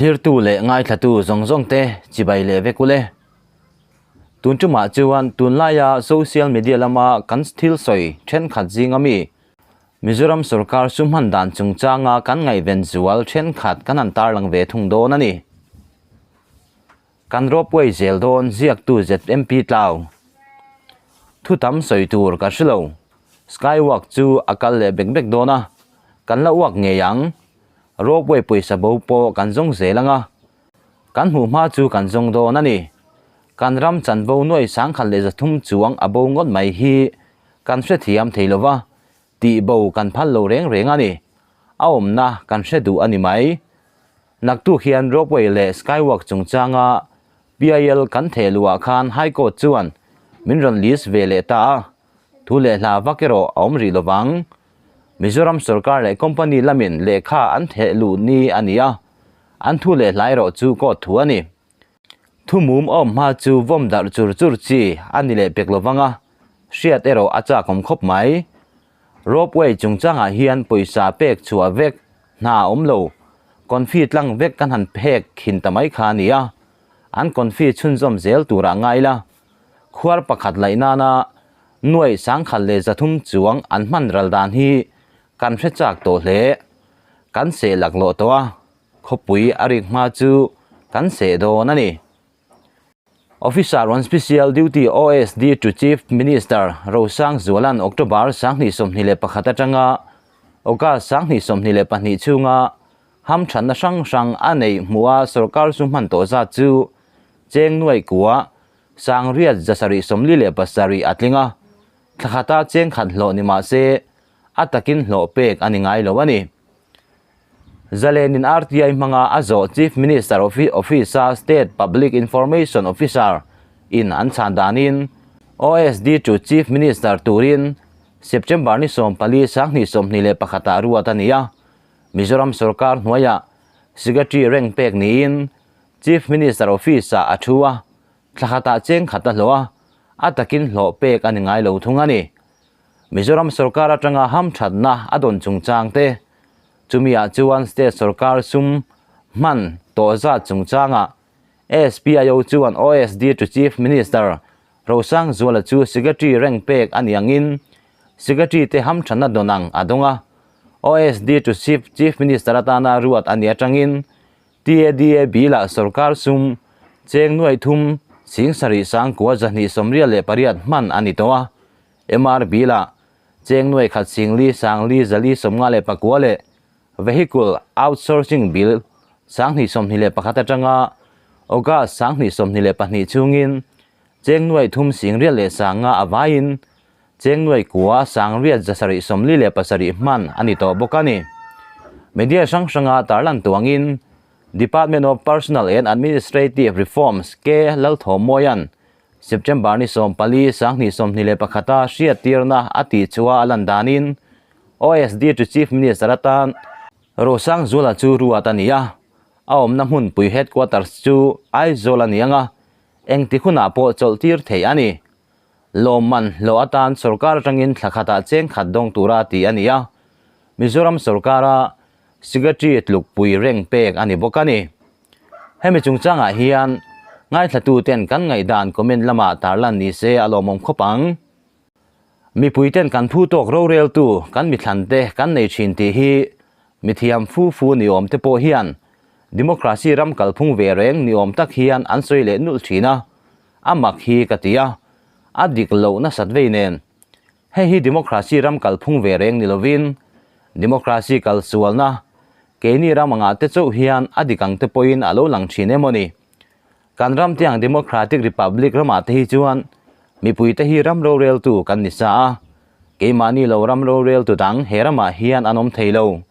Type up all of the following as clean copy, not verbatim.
Thlirtu leh ngaithlatu zawng zawng te chibai leh vek ule. Tun tumah chuan tunlaia social media lama kan thil sawi thenkhat zinga mi Mizoram sorkar sum hman dan chungchanga kan ngaihven zual thenkhat kan han tarlang ve thung dawn a ni. Kan ropeway zel dawn ziaktu ZMP Tlau. Thu tam sawi tur ka hre lo. Skywalk chu a kal leh bek bek dawn a, kan la uak ngei ang. Ropeway pawisa bo pawh kan zawng zel ang a, kan hmuh hma chu kan zawng dawn a ni. Kan ram chanvo nuai 1300 chuang a bo ngawt mai hi kan hrethiam thei lo va, tih bo kan phal lo reng reng a ni. A awmna kan hre duh a ni mai. Naktuk hian ropeway leh skywalk chungchanga PIL kan theh luhah khan High Court chuan min rawn list ve leh ta a, thu leh hla vak erawh a awm rih lovang. Mizoram sorkar leh company lamin lehkha an theh luh ni a ni a, an thu leh hla erawh chu court thu a ni. Thu mum a awm hma chu vawm darh chur chur chi a ni leh pek lovang a, hriat erawh a chakawm khawp mai. Ropeway chungchangah hian pawisa pek chhuah vek hna a awm lo, confi tlang vek kan han phek khin ta mai kha a ni a, an confi chhunzawm zel turah ngai la. Khuar pakhat laih nana nuaih 1300 chuang an hman ral dan hi kan hre chak tawh hle. Kan seh laklawh tawh a, khawpui a rik hma chu kan seh dawn a ni. Officer on Special Duty, OSD, to Chief Minister Rosang Zualan October 2021 atanga August 2022 chhunga hamthanna hrang hrang a neih hmuha sorkar chu hman tawh zat chu cheng nuai kua 8,747 a tling a, thla khata cheng khat hlawh ni mah se a takin hlawh pek a ni ngai lo a ni. Zalenin RTI hmanga a zawh Chief Minister Office-a State Public Information Officer in an chhan danin OSD to Chief Minister turin September ni 14 2021 ah ruat a ni a. Mizoram sorkar hnuaiah Secretary rank pek niin Chief Minister Office-ah a thu a, thla khatah cheng khat a hlawh a, a takin hlawh pek a ni ngai lo thung a ni. Mizoram sorkar atanga hamthatna a dawn chungchang te, chumi ah chuan state sorkar sum hman tawh zat chungchangah SPIO chuan OSD to Chief Minister Rosang Zuala chu Secretary rank pek a ni angin Secretary te hamthatna dawn ang a dawng a, OSD to Chief Minister atana ruat a ni atangin TADA bilah sorkar sum cheng nuaih thum 7 9 288 hman a ni tawh a, MR bilah cheng nuaih khat 4 0 4 5 54 leh Vehicle Outsourcing Bill 2021 atanga August 2022 chhungin cheng nuaih thum 8 leh 5 a vaiin cheng nuaih kua 8,747 hman a ni tawh bawk a ni. Media hrang hranga tarlan tuangin Department of Personnel and Administrative Reforms K Lalthawmawia'n September ni 14 2021 a hriattirna a tih chhuah a lan danin OSD to Chief Minister atan Rosang Zuala chu ruat a ni a, a awmna hmunpui headquarters chu Aizawl a ni ang a, engti hunah pawh chawlhtir theih a ni. Lawmman hlawh atan sorkar atangin thla khatah cheng khat dawng tura tih a ni a, Mizoram sorkara Secretary tlukpui reng pek a ni bawk a ni. Hemi chungchangah hian ngaithlatuten kan ngaihdan comment lamah tarlan ni se a lawmawm khawp ang. Mipuiten kan phu tawk roreltu kan mithlante kan nei thin tih hi mithiam fu fu ni awm te pawh hian democracy ram kalphung ve reng ni awm tak hian an sawi leh nulh thin a, a mak hi ka ti a, a dik loh nasat vei nen. Hei hi democracy ram kalphung ve reng ni lovin democracy kalsualna keini ram angah te chauh hian a dik ang te pawhin a lo lang thin em aw ni. Kan ram te ang Democratic Republic ramah te hi chuan mipui te hi ram roreltu kan ni sa a, keimahni lo ram roreltu dang he ramah hian an awm thei lo.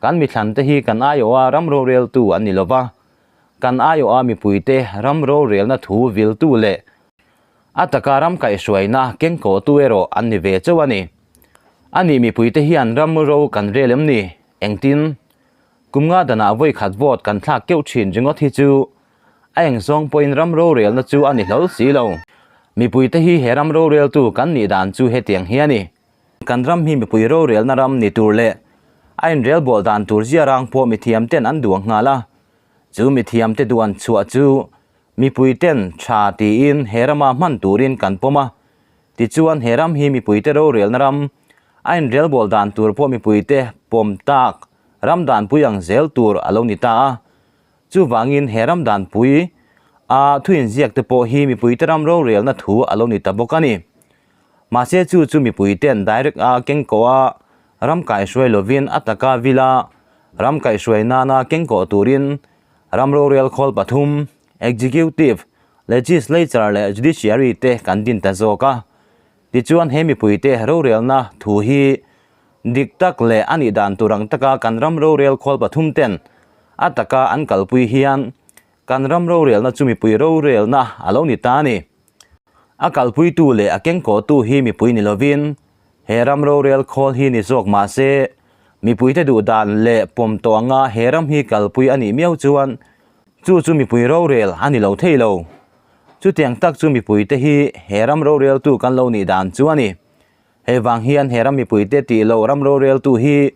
Kan mithlan te hi kan aiawha ram roreltu an ni lova, kan aiawha mipui te ram rorelna thu viltu leh a taka ram kaihhruaina kengkawhtu erawh an ni ve chauh a ni. A nih mipui te hian ram ro kan rel em ni? Engtin? Kum nga danah vawi khat vote kan thlak keuh thin ringawt hi chu a eng zawng pawhin ram rorelna chu a ni hlawl si lo. Mipui te hi he ram roreltu kan nih dan chu hetiang hi a ni. Kan ram hi mipui rorelna ram ni tur leh a inrelbawl dan tur zia rang pawh mithiam ten an duang nghal a. Chu mithiamte duan chhuah chu mipuiten tha tiin he rama hman turin kan pawm a. Tichuan he ram hi mipuite rorelna ram, a inrelbawl dan tur pawh mipuite pawm tak ram danpui ang zel tur a lo ni ta a. Chuvangin he ram danpui a thu inziak te pawh hi mipuite ram rorelna thu a lo ni ta bawk a ni. Mahse chu chu mipuiten direct a kengkawh a ram kaihhruai lovin a taka vila ram kaihhruai nana kengkawh turin ram rorel khawl pathum, executive, legislature leh judiciary te kan din ta zawk a. Tichuan he mipuite rorelna thu hi dik tak leh a nih dan tur ang taka kan ram rorel khawl pathum ten a taka an kalpui hian kan ram rorelna chu mipui rorelna a lo ni ta a ni. A kalpuitu leh a kengkawhtu hi mipui ni lovin he ram rorel khawl hi ni zawk mah se mipuite duh dan leh pawm tawh anga he ram hi kalpui a nih miau chuan chu chu mipui rorel a ni lo thei lo. Chutiang tak chu mipuite hi he ram roreltu kan lo nih dan chu a ni. Hei vang hian he ram mipuite tih loh ram roreltu hi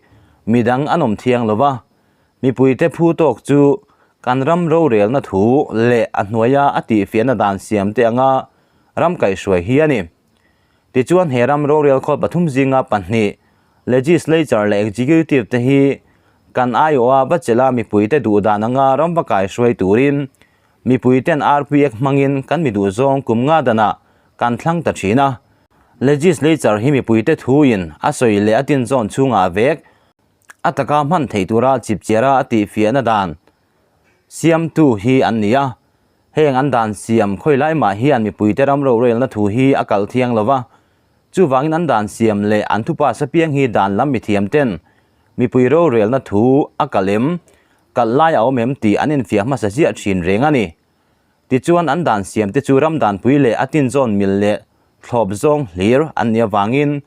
midang an awm thiang lo va, mipuite phu tawk chu kan ram rorelna thu leh a hnuaia a tihfiahna dan siam te anga ram kaihhruai hi a ni. Tichuan he ram rorel khawl pathum zinga pahnih, Legislature leh Executive te hi kan aiawha va chelha mipuite duhdan anga ram va kaihhruai turin Mipuiten RPF hmangin kan mi duhzawng kum nga danah kan thlang ta thin a. Legislature hi mipuite thuin a sawi leh a tinzawn chhungah vek a taka hman theih tura chipchiara a tihfiahna dan siamtu hi an ni a. Heng an dan siam khawi lai mah hian mipuite ram rorelna thu hi a kalh thiang lo va. Chuvangin an dan siam leh an thupass apiang hi dan lam mithiam ten mipui rorelna thu a kalh em? Kalh lai a awm em tih an infiah hmasa ziah thin reng a ni. Tichuan an dan siam te chu ram danpui leh a tinzawn mil leh thlawp zawng hlir an nih avangin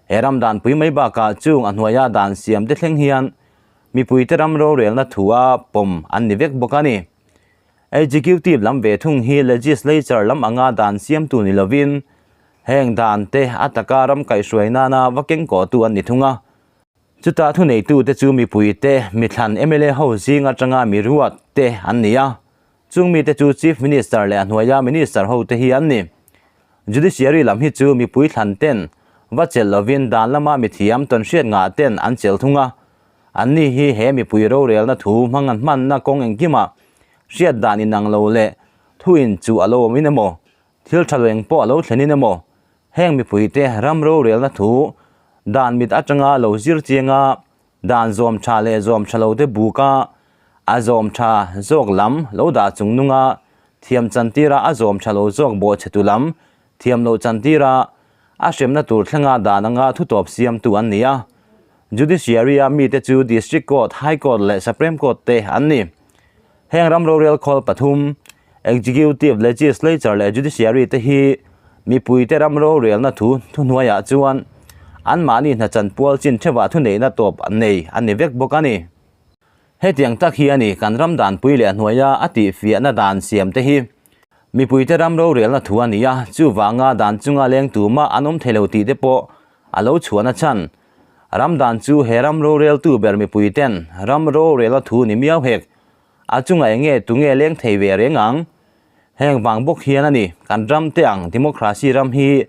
he ram danpui mai bakah chung a hnuaia dan siam te thleng hian mipuite ram rorelna thu a pawm an ni vek bawk a ni. Executive lam ve thung hi legislature lam anga dan siamtu ni lovin heng dan te a taka ram kaihhruai nana va kengkawhtu an ni thung a. Chutah thuneitute chu mipuite, mithlan mla ho zing atanga mi ruat te an ni a, chung mite chu Chief Minister leh a hnuaia Minister ho te hi an ni. Judiciary lam hi chu mipui thlan ten va chelh lovin dan lama mithiam tawnhriat ngah ten an chelh thung a, an ni hi he mipui rorelna thu hmang an hmanna kawng engkimah hriat dan inang lo leh thu inchuh a lo awmin emaw, thil tha lo engpawh a lo thlenin emaw Heng mipuite ram rorelna thu dan mit atanga lo zir chianga dan zawm tha leh zawm tha lote buka a zawm tha zawk lam lo dah chung nunga thiam chantira a zawm tha lo zawk bawhchhetu lam thiam loh chantira a hremna tur thlenga dan anga thutawp siamtu an ni a. Judiciary-a mite chu District Court, High Court leh Supreme Court te an ni. Heng ram rorel khawl pathum, Executive, Legislature leh Judiciary te hi mipuite ram rorelna thu thuhnuaiah chuan anmahni hna chanpual chin theuhah thuneihna tawp an nei a ni vek bawk a ni. Hetiang tak hi a ni kan ram danpui leh a hnuaia a tihfiahna dan siam te hi. Mipuite ram rorelna thu a ni a, chuvanga dan chunga leng tumah an awm thei lo tih te pawh a lo chhuahna chhan. Ram dan chu he ram roreltu ber mipuiten ram rorelna thu ni miau hek. A chungah eng nge tunge leng thei ve reng ang? Heng vang bawk hian a ni, kan ram te ang democracy ram hi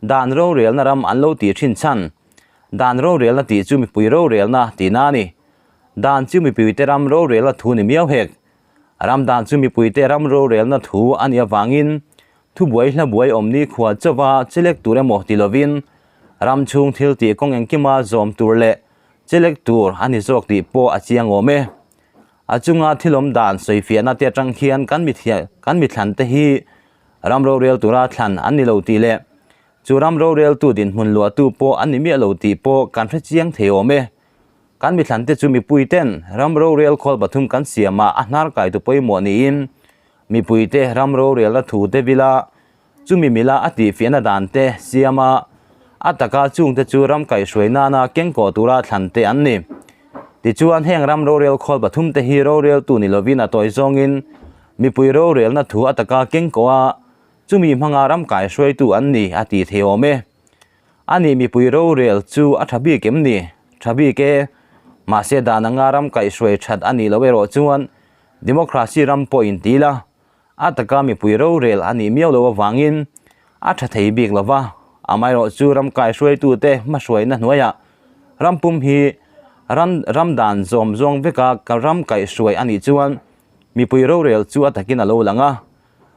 dan rorelna ram an lo tih thin chhan. Dan rorelna tih chu mipui rorelna tihna a ni. Dan chu mipuite ram rorelna thu ni miau hek. Ram dan chu mipuite ram rorelna thu a nih avangin thubuai hlabuai awm ni khua chauva chelek tur emaw ti lovin ram chhung thil tih kawng engkima zawm tur leh chelek tur a ni zawk tih pawh a chiang awm e. A chunga thilawm dan sawifiahna te atang hian kan mithiah kan mithlan te hi ram rorel tura thlan an ni lo tih leh chu ram roreltu dinhmun luahtu pawh an ni miah lo tih pawh kan hre chiang thei awm e. Kan mithlan te chu mipui ten ram rorel khawl pathum kan siamah a hnar kaitu pawimawh niin mipuite ram rorelna thu te vila Chumi mila a tihfiahna dan te siam a, a taka chungte chu ram kaihhruai nana kengkawh tura thlan te an ni. Tichuan heng ram rorel khawl pathum te hi roreltu ni lovin a tawi zawngin mipui rorelna thu a taka kengkawh a, chumi hmanga ram kaihhruaitu an ni a tih thei awm e. A nih mipui rorel chu a tha bik em ni? Tha bik e. Mahse dan anga ram kaihhruai that a nih loh erawh chuan. Democracy ram pawh inti la, a taka mipui rorel a nih miau loh avangin a tha thei bik lo va, amaherawhchu ram kaihruaitute hmahruaina hnuaiah ram pum hi ram ram dan zawm zawng veka ka ram kaihhruai a nih chuan mipui rorel chu a takin a lo lang a.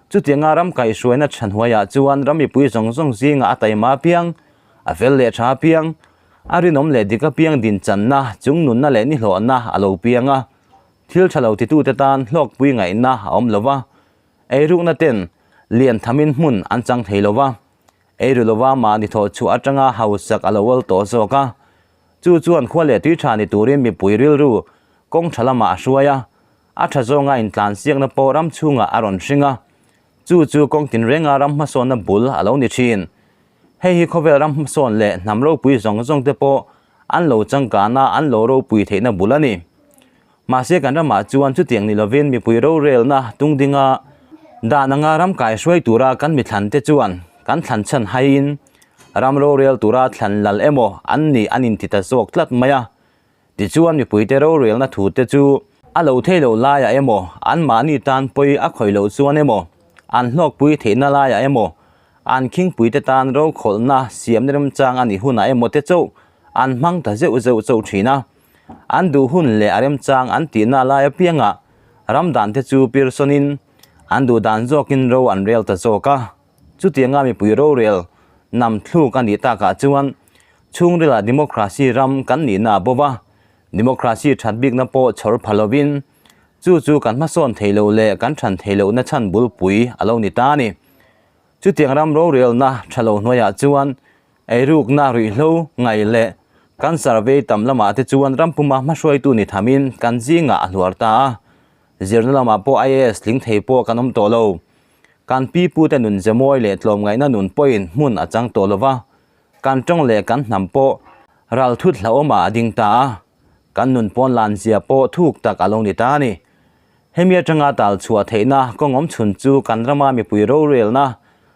Chutianga ram kaihhruaina tha hnuaiah chuan ram mipui zawng zawng zingah a taima apiang, a fel leh tha apiang, a rinawm leh dik apiang dinchanna, chungnunna leh nihlawhna a lo piang a. Thil tha lo titute tan hlawkpui ngaihna a awm lo va, eirukna ten lian thamin hmun an chang thei lo va, eiru lova mahni thawh chhuah atanga hausak a lo awl tawh zawk a. Chu chuan khua leh tui tha ni turin mipui rilru kawng tha lamah a hruai a, a tha zawnga intlansiakna pawh ram chhungah a rawn hring a. Chu chu kawng tinrenga ram hmasawnna bul a lo ni thin. Hei hi khawvel ram hmasawn leh hnam ropui zawng zawng te pawh an lo changkana an lo ropui theihna bul a ni. Mahse kan ramah chuan chutiang ni lovin mipui rorelna tungdinga dan anga ram kaihruai tura kan mithlan te chuan kan thlan chhan haiin ram rorel tura thlan lal emaw an nih an inti ta zawk tlat mai a. Tichuan mipuite rorelna thute chu a lo thei loh laiah emaw, anmahni tan pawi a khawih loh chuan emaw, an hlawkpui theihna laiah emaw, an khingpuite tan rokhawlhna siamna remchang a nih hunah emaw te chauh an hmang ta zeuh zeuh chauh thin a. An duh hun leh a remchang an tihna lai apiangah ram dante chu pirsawnin an duh dan zawkin ro an rel ta zawk a. Chutianga mipui rorel nam thluk a nih takah chuan chhungrila democracy ram kan nihna a bo va, democracy that bikna pawh chhawr pha lovin chu chu kan hmasawn thei lo leh kan than thei lohna chhan bulpui a lo ni ta a ni. Chutiang ram rorelna tha lo hnuaiah chuan eirukna ruihhlo ngaih leh cancer vei tam lamah te chuan ram puma hmahruaitu ni thamin kan zingah a hluar ta a, zirna lamah pawh IAS tling thei pawh kan awm tawh lo. Kan pi pute nun zemawi leh tlawmngaihna nun pawhin hmun a chang tawh lo va, kan tawng leh kan hnam pawh ral thut hlauhawmah a ding ta a, kan nun pawn lan zia pawh thuk tak a lo ni ta a ni. Hemi atanga tal chhuah theihna kawng awm chhun chu kan rama mipui rorelna,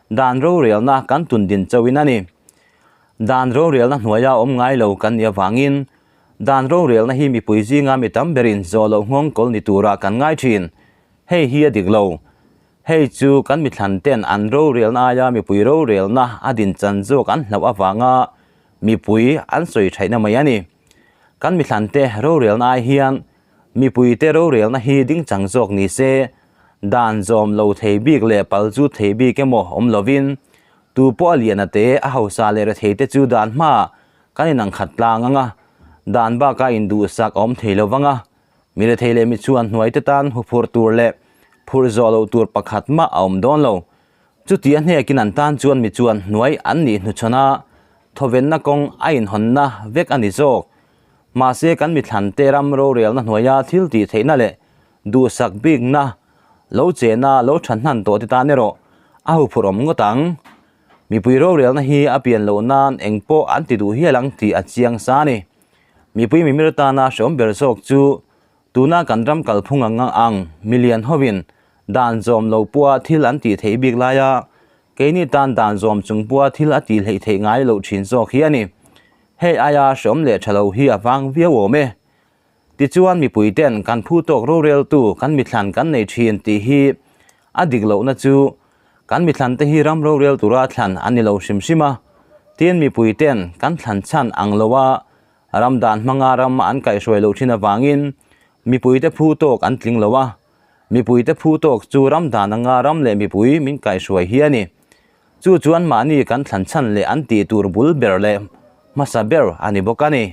dan rorelna kan tun din chauhin a ni. Dan rorelna hnuaia awm ngai lo kan nih avangin dan rorelna hi mipui zinga mi tam berin zawh loh nghawng kawl ni turah kan ngai thin. Hei hi a dik lo. Hei chu kan mithlan ten an rorelna aia mipui rorelna a din chan zawk an hlauh avanga mipui an sawi thaihna mai a ni. Kan mithlan te rorelna ai hian mipuite rorelna hi ding chang zawk ni se, dan zawm lo thei bik leh pal chu thei bik emaw awm lovin, tu pawh a lian a te, a hausa leh rethei te chu dan hmaah kan inangkhat tlang ang a, dan bakah induhsak a awm thei lo vang a. Mi rethei leh mi chuan hnuaite tan huphurh tur leh phurh zawh loh tur pakhat mah a awm dawn lo. Chuti a hnekin an tan chuan mi chuan hnuai an nih hnuchhawn a, thawvenna kawng a inhawnna vek a ni zawk. Mahse kan mithlante ram rorelna hnuaia thil tih theihna leh duhsak bikna lo chena lo tha hnan tawh te tan erawh a huphurh awm ngawt ang. Mipui rorelna hi a pian loh nan eng pawh an ti duh hial ang tih a chiang sa a ni. Mipui mimir tana hreawm ber zawk chu tuna kan ram kalphung ang ang milian hovin dan zawm lo pua thil an tih theih bik laia keini tan dan zawm chung pua thil a tih hleih theih ngai loh thin zawk hi a ni. Hei aia hreawm leh tha lo hi a vang viau awm e. Tichuan mipui ten kan phu tawk roreltu kan mithlan kan nei thin tih hi a dik lohna chu kan mithlan te hi ram rorel tura thlan an ni lo hrim hrim a, tin mipui ten kan thlan chhan ang lo a ram dan hmanga ram an kaihhruai loh thin avangin mipui te phu tawk an tling lo a, mipui te phu tawk chu ram dan anga ram leh mipui min kaihhruai hi a ni. Chu chuan mahni kan thlan chhan leh an tih tur bul ber leh hmasa ber a ni bawk a ni.